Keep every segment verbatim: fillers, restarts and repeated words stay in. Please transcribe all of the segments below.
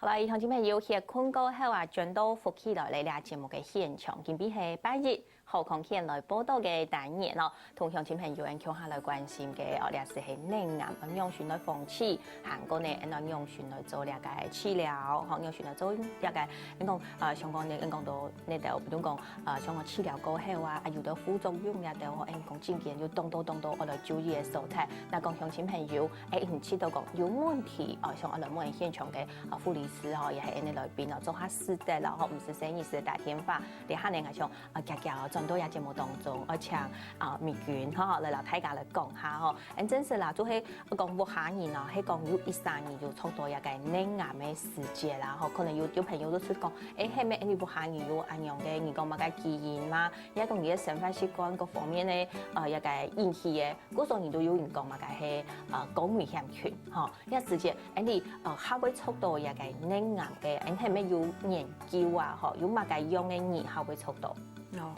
各位鄉親朋友，歇睏過後啊，轉到福氣來了這節目个現場，今晡日係拜一，好康健來報到个單元哦。同鄉親朋友恁共下來關心个哦，這就係乳癌，愛仰般來防治，還過呢，愛仰般來做這个治療，吼，仰般來做這个，恁講，呃，相關个，恁講到 那个，比如講，呃，像講治療過後啊，啊，有个副作用這兜吼，恁講真經有當多當多愛來注意个所在。若講鄉親朋友，欸，你知道講有問題，哦，想愛來問現場个，啊，護理師吼，也係恁樣來賓哦，做下試著啦吼，毋使細義師打電話，這下呢，𠊎想，啊，遽遽哦，轉到這節目當中，愛請，啊，美君吼，來摎大家來講下吼。恁真實啦，就係講屋下人啊，係講有一儕人有著到這个乳癌个時節啦，吼，可能有，有朋友就出講， 欸，係毋係你屋下人有恁樣个，你講麼个基因嘛？也講你个生活習慣各方面个，呃，這个引起个，故所你都有人講麼个係，呃，高危險群，吼。這時節，恁樣，呃，較會著到這个乳癌个，恁係毋係有研究啊，吼，有麼个樣个人較會著到？哦，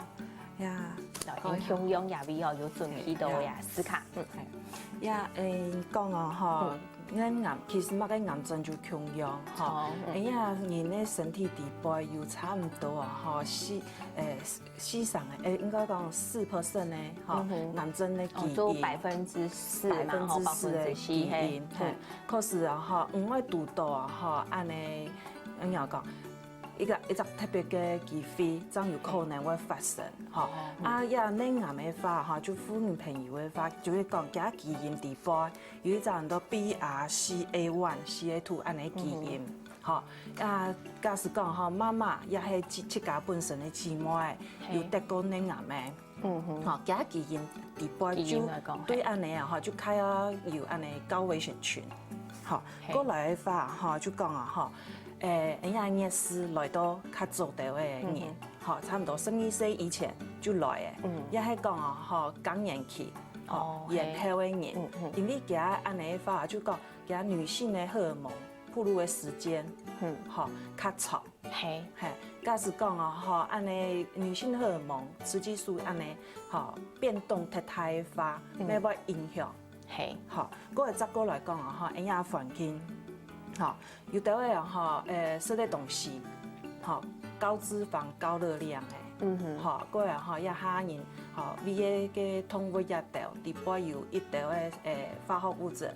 呀，來，哦，共樣這位哦，有準備到呀，斯卡，嗯。係，呀，欸，講哦，吼，嗯。 乳癌，其實麼个癌症就共樣，吼。哦，嗯。哎呀，人个身體底背有差毋多啊，吼，四，呃，四成个，呃，應該講四percent个，吼，嗯哼。癌症个基因。哦，就百分之四嘛，吼，百分之四个基因，百分之四，嘿。嘿，可是啊，吼，毋會堵到啊，吼，恁樣，恁樣講，一个，一隻特別个機會，正有可能會發生，吼。哦，嗯。啊，呀，乳癌个話，吼，就婦女朋友个話，就會講，佢基因底背 有一隻安到B R C A one、C A two恁樣基因，嗯哼。吼，啊，假使講吼，媽媽也係自，自家本身个姊妹，嘿。有得過乳癌个，嗯哼。吼，佢基因底背就基因來講，嘿。對恁樣啊，吼，就較有恁樣高危險群，吼，嘿。過來个話，吼，就講啊，吼，誒，恁樣月事來到較早兜个人，嗯哼。吼，差毋多十二歲以前就來个，嗯。也係講啊，吼，更年期，吼，哦，延後个人，嘿。嗯，嗯。因為佢恁樣个話，就講 佢女性个荷爾蒙暴露个時間，嗯。吼，較長。嘿。嘿，假使講哦，吼，恁樣女性荷爾蒙、雌激素恁樣，吼，變動忒大个話，嗯。乜會影響。嘿。吼，過來再過來講哦，吼，恁樣環境，吼，有兜个哦，吼，誒，食个東西，吼，高脂肪、高熱量个，嗯哼。吼，過來吼，這下人，吼，為个个動物這兜，裡背有一兜个，誒，化學物質，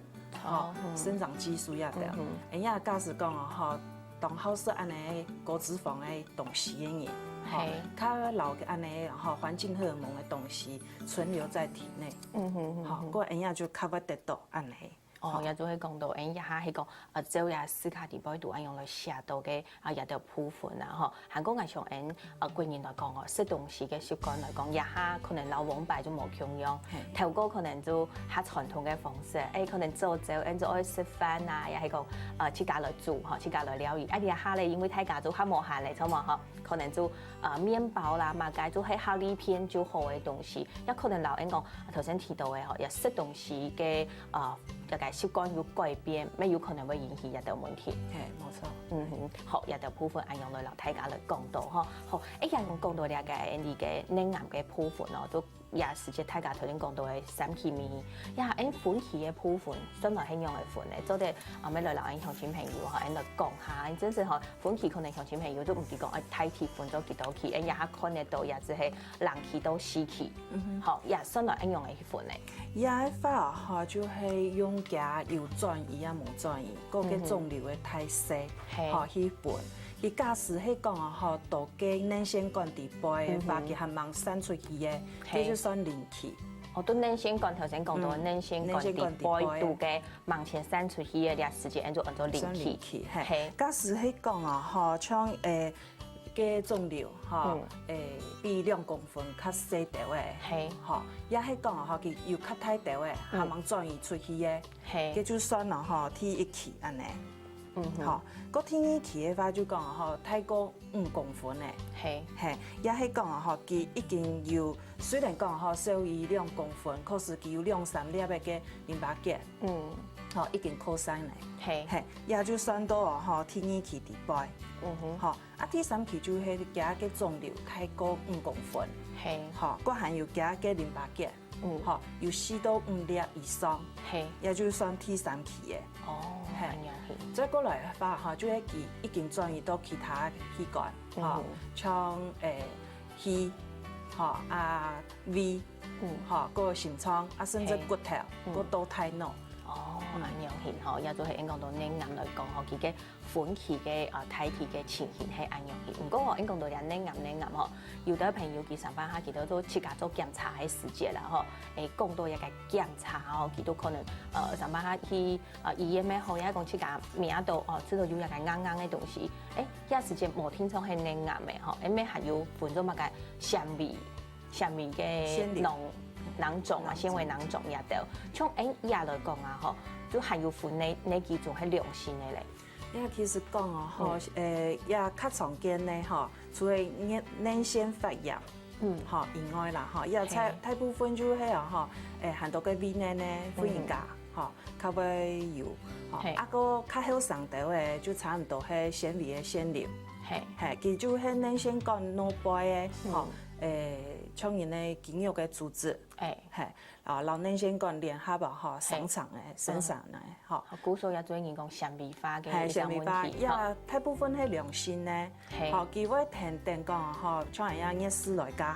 吼，哦，嗯。生長激素這兜。嗯哼。哎呀，假使講哦，吼，當好食恁樣高脂肪个東西个人，吼，嘿。較摎恁樣，吼，環境荷爾蒙个東西存留在體內。嗯哼，嗯哼。吼，過哎呀就較會得到恁樣。哦，吼。也就係講到，哎呀，係講，呃，照這斯卡底背肚恁樣來寫到个，啊，這兜部分啊，吼。 還過𠊎想，恩，呃，個人來講哦，食東西个習慣來講，這下可能摎往擺就無共樣。嘿。頭過可能就較傳統个方式，誒，可能朝朝，恩就愛食飯啊，也係講，呃，自家來煮，吼，自家來料理。啊，這下咧，因為大家就較無閒咧，著無，吼，可能就，呃，麵包啦，麼个就係較利便就好个東西。也可能摎恩講，頭先提到个，吼，也食東西个，呃， 這个習慣有改變，乜有可能會引起這兜問題。嘿，無錯。嗯哼，好，這兜部分恁樣來摎大家來講到吼。好，誒，恁樣講到這个，你个乳癌个部分哦，都也實際大家頭先講到个三期免疫，呀，誒，分期个部分，算來係仰般分呢？做得，啊，乜來摎𠊎鄉親朋友吼，恁來講下，真實吼，分期可能鄉親朋友都毋知講，誒，大體分做幾多期，誒，也還看得到，也就係零期到四期。嗯哼。好，也算來恁樣个 分呢？這个話吼，就係用佢有轉移啊無轉移，該个腫瘤个大細，嗯哼。嘿。吼，去分。佢假使係講啊吼，到該乳腺管底背个話，嗯哼。佢還吂生出去个，嘿。該就算零期。哦，都乳腺管，頭先講到嗯，乳腺管底背肚个，乳腺管底背。 吂曾生出去个這時節，安做安做零期。算零期，嘿。嘿。假使係講啊，吼，像，誒，个腫瘤，吼，嗯。誒，比兩公分較細兜个，嘿。吼，也係講啊，吼，佢有較大兜个，嗯。還吂轉移出去个，嘿。該就算了，吼，第一期恁樣。嗯哼。吼，該第二期个話就講啊，吼，大過五公分个，嘿。嘿，也係講啊，吼，佢已經有，雖然講啊，吼，小於兩公分，可是佢有兩三粒个个淋巴結。 嗯。吼，已經擴散了。嘿。嘿，也就算到哦，吼，第二期底背。嗯哼。吼，啊，第三期就係佢个腫瘤大過五公分。嘿。吼，該還有佢个淋巴結。嗯，吼，有四到五粒以上，嘿，也就算第三期个。哦，嘿，恁樣去。再過來个話，吼，就係佢已經轉移到其他器官，吼，嗯，像誒，肺，吼啊，胃，嗯，吼，个心臟啊，甚至，嘿，骨頭，嗯，个到大腦。哦，嗯，恁樣去吼，也就係應該講到乳癌來講吼，佢个分期个啊，大體个情形係恁樣去。毋過吼，應該講到這乳癌，乳癌吼，有个朋友佢上班下，佢都做自家做檢查个時節啦吼，誒，講到一个檢查吼，佢都可能呃上班下去呃醫院也好，也講自家摸到哦，知道有一个硬硬个東西，誒，這時節無定著係乳癌个吼，誒，乜還有分做麼个纖維，纖維个，纖瘤，囊，囊腫啊，纖維囊腫也得。像誒這來講啊吼，就還有分哪哪幾種係良性个咧？ 呀，其實講哦，吼，嗯，誒，也較常見呢，吼，除了乳，乳腺發炎，嗯，吼，以外啦，吼，也大，嘿，大部分就係哦，吼，誒，還多个胃內呢，婦人家，嗯，吼，較會有，吼，嘿，啊，个較後生兜誒，就差毋多係纖維个腺瘤，嘿，嘿，佢就係乳腺管腦背个，嗯，吼，誒，像人个肌肉个組織， 誒，嘿，啊，摎乳腺管聯合啊，吼，嘿，生長誒，生長誒，吼。故所也做人講纖維化个，嘿，一个問題，纖維化，也大部分係良性个，嘿，吼，佢會跈等講，吼，像恁樣月事來加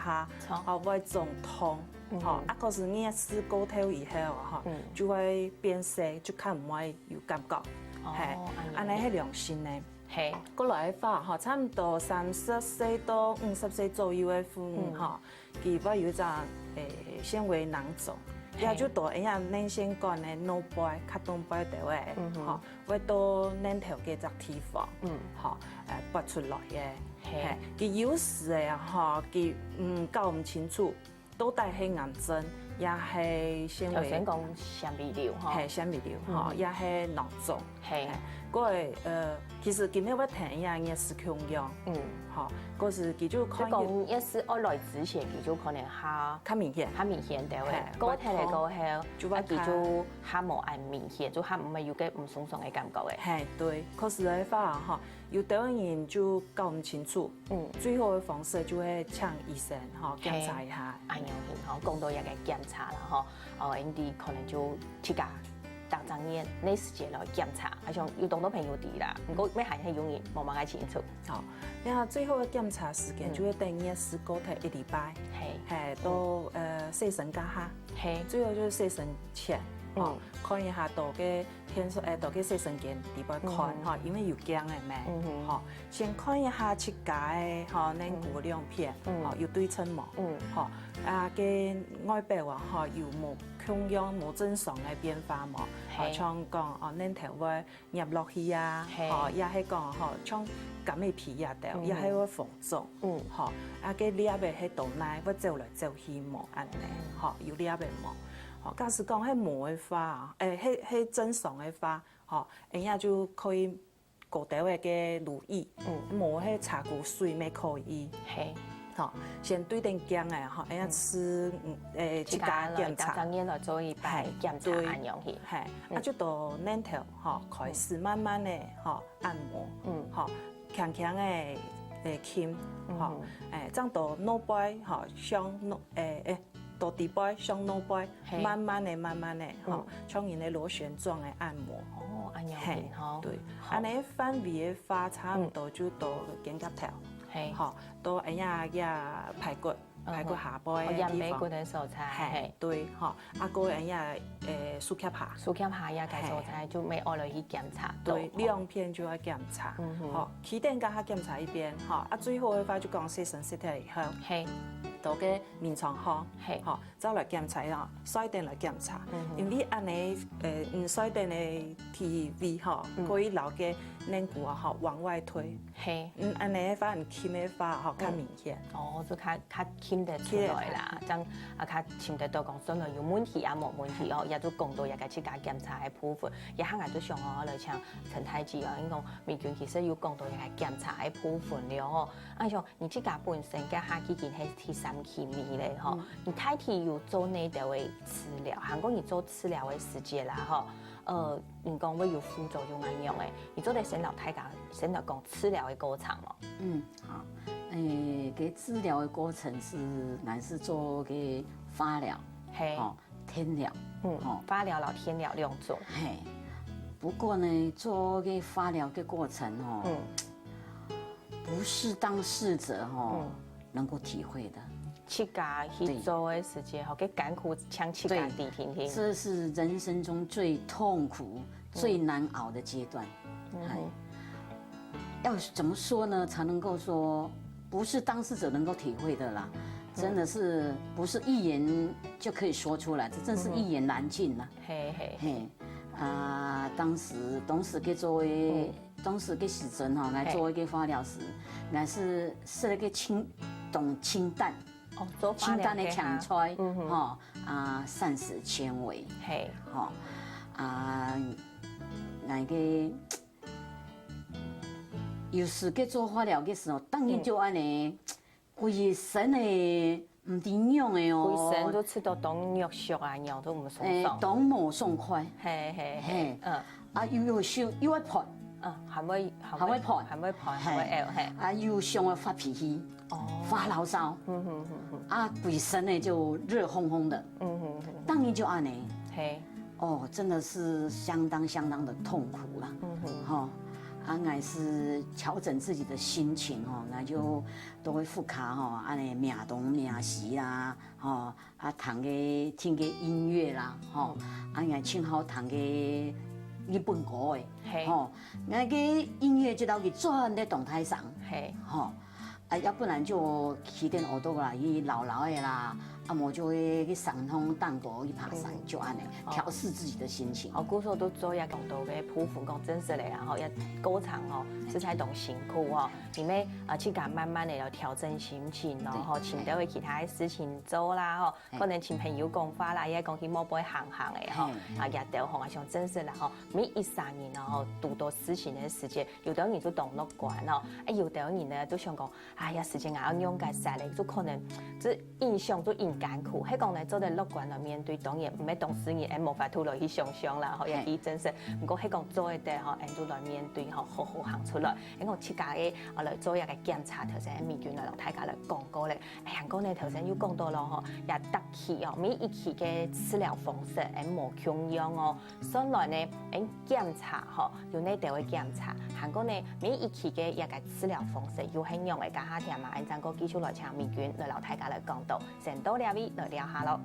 下，吼，會腫痛，嗯，吼，啊，可是月事過頭以後啊，吼，嗯，就會變細，就較毋會有感覺，哦，嘿，恁樣，恁樣係良性个。 嘿，過來个話，吼，差毋多三十歲到五十歲左右个婦女，嗯，吼，佢會有一隻誒纖維囊腫，嘿，也就到恁樣乳腺管个腦背、較東背兜个，嗯哼，吼，會到乳頭該隻地方，嗯，吼，誒，發出來个，嘿，嘿，佢有時誒，吼，佢嗯搞毋清楚， 到底係癌症，也係纖維，頭先講纖維瘤吼，係纖維瘤吼，嗯，也係囊腫，係，嘿，該呃，其實今日會聽一下也係共樣，嗯，吼，可是佢就可以，就講也係愛來之前，佢就可能較，較明顯，較明顯對，嘿，過頭來過後，就會，啊，佢就較無恁明顯，就較毋會有个毋爽爽个感覺誒。嘿，對，可是个話吼，有兜人就搞毋清楚， 嗯，最好个方式就係請醫生吼檢查一下。哎喲，好，講到這个檢查啦吼，哦，Andy可能就自家當當然，你時間來檢查，好像有當多朋友知啦，毋過乜還係有人無麼个清楚。好，該最好个檢查時間就係等於係過頭一禮拜，嘿，嘿，到呃洗身該下，嘿，最好就係洗身前，哦，看一下到个 天數，誒，到个洗身間裡背看吼，因為有驚个咩，吼，先看一下自家个吼，乳骨兩片，吼，有對稱無，吼，啊，个外表啊，吼，有無共樣無正常个變化無，吼，像講哦，乳頭會壓落去啊，吼，也係講吼，像柑仔皮啊兜，也係會紅腫，吼，啊，个粒仔係到哪會走來走去無，恁呢，吼，有粒仔無，吼，假使講係無个話，誒，係係正常个話， 吼，恁樣就可以過兜仔个乳液，嗯，無係茶苦水乜可以。嘿，吼，先對等驚个吼，恁樣試，嗯，誒，自家檢查，當然來做一擺檢查，嘿，恁樣去，嘿，啊，就到乳頭吼，開始慢慢个吼按摩，嗯，吼，輕輕个，誒，輕，吼，誒，正到腦背吼，向腦，誒，誒，到底背向腦背。 嘿，慢慢个、慢慢个，吼，像人个螺旋狀个按摩。哦，恁樣，嘿，吼，對，恁呢範圍个話，差毋多就到肩胛頭，嘿，吼，到恁樣个排骨，排骨下背个地方，肩胛骨个所在，嘿，對，吼，啊，過恁樣，誒，手胛下，手胛下也該所在，就愛落去檢查，對，兩片就愛檢查，吼，起點該下檢查一遍，吼，啊，最好个話就講洗身洗忒以後，嘿，到个眠床項，嘿，吼。 再來檢查哦，睡等來檢查，因為恁呢，呃，毋睡等个體位吼，可以摎个乳骨啊吼往外推。嘿，嗯，恁呢个話，你輕个話吼，較明顯。哦，就較較輕得出來啦，這樣啊，較輕得到講，真个有問題啊，無問題哦，也就講到這个自家檢查个部分，這下𠊎就想哦，來請陳太姐哦，因為講美君其實有講到這个檢查个部分了哦，啊，像 你自家本身該下已經係第三期尾咧吼，你大體有做哪兜个治療？還過你做治療个時節啦吼，呃，你講會有副作用恁樣誒，你做得先摎大家先來講治療个過程無？嗯，好，誒，該治療个過程係，𠊎係做个化療，嘿，哦，電療，嗯哦，化療摎電療兩種，嘿。不過呢，做个化療个過程哦，嗯不是当事者哦、嗯能够体会的。自家去做个時節吼，个艱苦像自家知定定。这是人生中最痛苦、最难熬的阶段。哎，要怎么说呢？才能够说不是当事者能够体会的啦，真的是不是一言就可以说出来，这真是一言难尽啦。嘿嘿，嘿，啊，当时当时个做个，当时个时阵吼，来做一个化疗师，乃是食个清，当清淡，哦，做化清淡的療个哈青菜，吼，啊，膳食纤维，嘿，吼，啊，那个有时个做化疗个时候，当然就安尼，规身个毋知样个哦，規身都食到當肉熟啊，肉都毋鬆诶，爽。當無爽快，嘿嘿嘿嘿，嗯啊，又又燒又愛煩，嗯，還會還還會煩還會煩，還會嘿枵嘿。啊，又想要發脾气，哦，發牢騷，嗯哼哼哼，啊，規身个就熱烘烘的，嗯哼哼，当然就安尼。嘿，哦，真的是相当相当的痛苦啦。嗯哼，吼，啊，𠊎是调整自己的心情吼，𠊎就都會副卡吼，安尼命東命西啦，吼，啊，聽个聽个音樂啦，吼，啊，𠊎盡好聽个日本歌誒，嘿吼，𠊎个音樂就到佢轉咧動態上，嘿，吼，啊，要不然就起點耳朵啦，去老老的啦，啊，無就會去山上蕩過去爬山，就安尼調試自己的心情。哦，故所都做也講到个部分，講真實个啊，吼，也過程哦，實在當辛苦哦。你們啊，自家慢慢个要調整心情咯，吼，尋到个其他个事情做啦，吼，可能尋朋友講話啦，也講去外背行行个吼，啊，也都吼，啊，像真實啦吼，每一儕人哦，吼，堵到事情个時節，有兜人就當樂觀哦，啊，有兜人呢，都想講，哎呀，事情啊，要仰結煞咧，就可能這 印象都恁艱苦，係講呢，做得樂觀來面對，當然毋係當事人，也無法度來去想像啦，吼，也去真實。毋過係講做得吼，𠊎都來面對吼，好好行出來。係講自家个，啊，來做一個檢查，頭先美君來同大家來講過咧。哎呀，講呢，頭先又講到咯，吼，也逐期哦，每一期个治療方式，哎，無共樣哦。 算來呢，𠊎檢查吼，有哪兜个檢查，還過呢，每一期个一個治療方式又係仰个，這下聽嘛，𠊎正過繼續來請美君來摎大家來講到，先到這位來尞下咯。